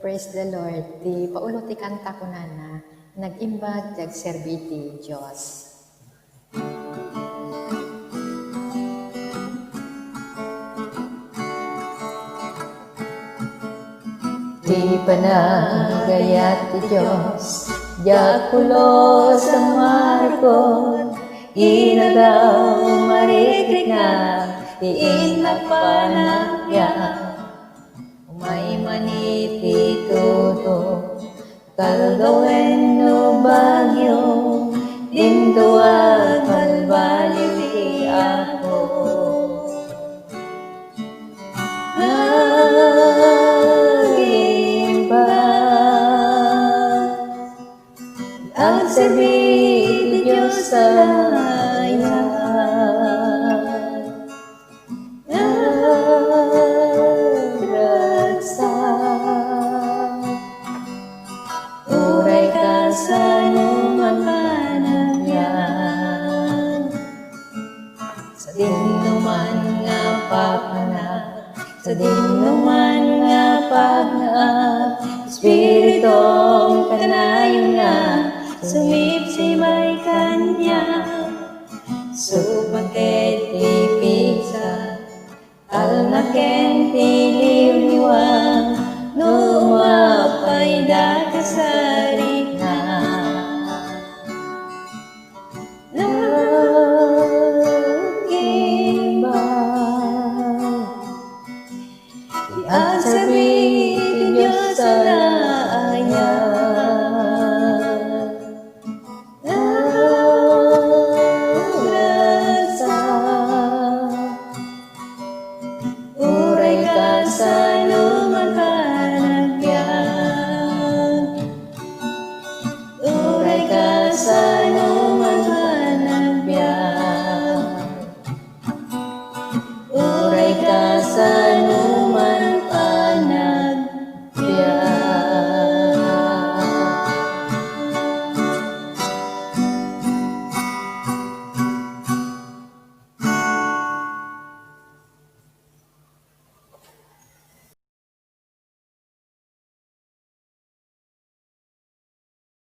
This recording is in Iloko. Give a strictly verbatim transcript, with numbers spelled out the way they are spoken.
Praise the Lord. Ti paulo ti kanta kunana, nag-imbag ti agserbi ti Dios. Ti panagayat ti Dios, diak pulos a markod, inadaw marikriknak ti innak panagayat. Umay man iti tudo, kaldo wenno bagyo, dinto agbalbaliw ti Apo. Nag-imbag, agserbi ti Dios a layad. Nagragsak, uray kasano a panagayat. Sadino man nga papanak, sadino man nga pagnaak, Espiritum, kanayon nga sumipsipay kaniak. Supak ket ti pigsa, talna ken ti liwliwa, no mapay daka sari.